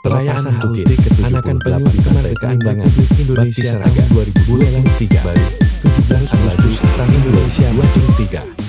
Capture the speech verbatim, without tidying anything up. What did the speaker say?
Perayaan H U T ke tujuh puluh delapan Tanda Keimbangan Bakti Seraga dua ribu dua puluh tiga, Bali, tujuh belas Agustus tahun dua ribu dua puluh tiga.